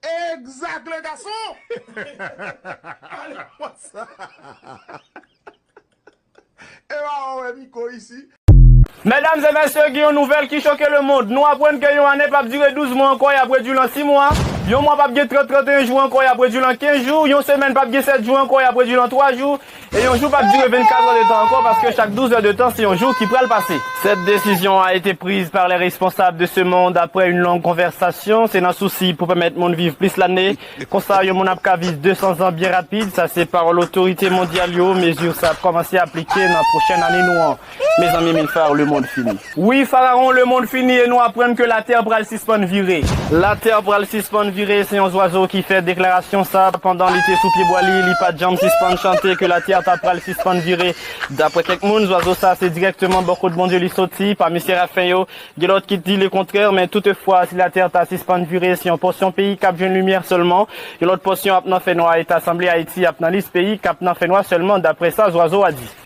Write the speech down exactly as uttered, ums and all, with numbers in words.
Exact, le garçon. Allez, what's up? E pa wè Miko isi. Medam e mesye, gen yon nouvèl ki choke lemonn. Nou aprann ke yon ane p ap dire douz mwa ankò, y ap redui l an sis mwa. Yon mwa p ap gen trant, trant e yon jou ankò, y ap redui l an kenz jou. Yon semèn p ap gen sèt jou ankò, y ap redui l an twa jou. E yon jou p ap dire vennkat è de tan ankò, paske chak douz è de tan, se yon jou ki pral pase. Cette décision a été prise par les responsables de ce monde après une longue conversation. Se nan sousi pou pèmèt moun viv plis lane. Konsa, yon moun ap ka viv de san zan byen rapid. Sa se pawòl otorite mondyal yo. Mezi sa ap kòmanse aplike nan pwochèn ane nou an. Mezanmi, Mil Far, lemonn fini. Wi, Farawon, lemonn fini e nou aprann ke latè pral sispann vire. Latè pral sispann vire, se yon zwazo ki fè deklarasyon sa pandan li te sou pye bwa li, li pa t janm sispann chante ke latè ta pral sispann vire. Daprè kèk moun, zwazo sa se dirèkteman bò kot Bondye li soti, pami serafen yo. Gen lòt ki di lekontrè, men toutefwa, si latè ta sispann vire, se yon pòsyon peyi k ap jwenn limyè sèlman. Yon lòt pòsyon ap nan fènwa e ta sanble Ayiti ap nan lis peyi k ap nan fènwa sèlman, daprè sa zwazo a di.